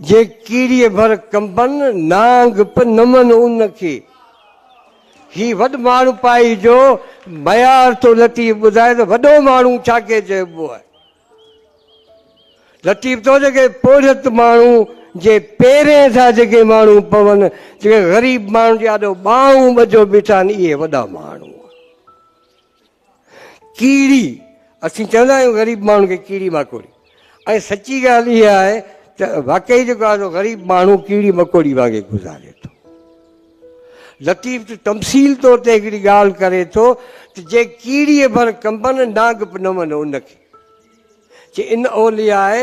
جي ڪيڙيء ڀر ڪنبن، نانگ به نمن ان کي. هي وڏ ماڻهپائي جو معيار ٿو لطيف ٻڌائي ته وڏو ماڻهو ڇا کي چئبو آهي. لطيف ٿو جيڪي پورهيت ماڻهو جي پيرين ٿا جيڪي ماڻهو پون، جيڪي غريب ماڻهن جي آڏو ٻانهون ٻڌيو بيٺا آهن، اهي وڏا ماڻهو آهن. ڪيڙي، اسين چوندا آهيون غريب ماڻهن کي ڪيڙي ماڪوڙي ۽ سچي ڳالهه اها آهي ته واقعي جيڪو آهي سو غريب ماڻهو ڪيڙي مڪوڙي وانگي گذاري ٿو. لطيف ته تمثيل طور تي هڪڙي ڳالهه ڪري ٿو ته جي ڪيڙيء ڀر ڪنبن نانگ به نه ون ان کي، چي ان اولياء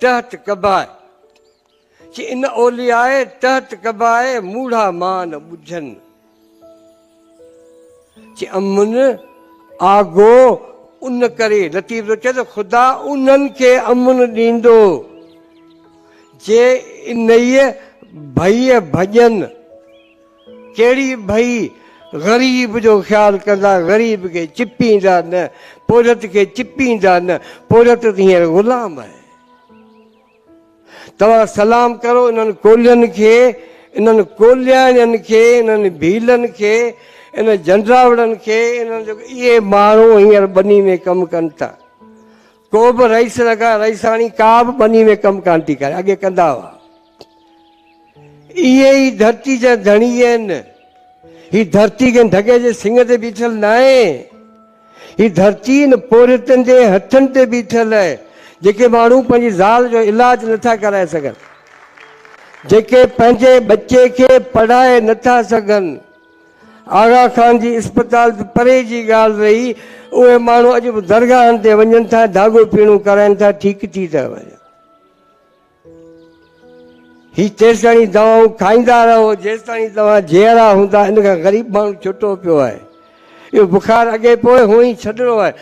تحت ڪباء، چي ان اولياء تحت ڪباء موڙها مان ٻجهن. چي امن آگو ان ڪري، لطيف ٿو چئي ته خدا انهن کي امن ڏيندو جي انهيء ڀئيء ڀڄن. ڪهڙي ڀئي؟ غريب جو خيال ڪندا، غريب کي چپيندا نه، پورهيت کي چپيندا نه، پورهيت ته هينئر غلام آهي. توهان سلام ڪرو انهن ڪولهين کي، انهن ڪولهياڻين کي، انهن ڀيلن کي، انهن جنڊراوڙن کي، انهن جو اهي ماڻهو هينئر ٻني ۾ ڪم ڪن ٿا. ڪو به رئيس لڳا رئيساڻي ڪا به ٻني ۾ ڪم ڪانه ٿي ڪري، اڳي ڪندا هئا. اهي ئي ڌرتي جا ڌڻي آهن. هي ڌرتي ڪنهن ڍڳي جي سڱ تي بيٺل ناهي. هي ڌرتي ان پورهيتن جي هٿن تي بيٺل آهي، جيڪي ماڻهو پنهنجي زال جو علاج نٿا ڪرائي سگهن، جيڪي پنهنجي ٻچي کي پڙهائي نٿا سگهن. آغا خان جي اسپتال ته پري جي ڳالهه رهي، اهي ماڻهو اڄ به درگاهن تي وڃن ٿا، ڌاڳو پيڻو ڪرائين ٿا، ٺيڪ ٿي ٿا وڃن. هي تيستائين دوائون کائيندا رهو جيستائين توهان جيئرا هوندا. ان کان غريب ماڻهو ڇٽو پيو آهي. اهو بخار اڳي پوء هونئن ئي ڇڏڻو آهي.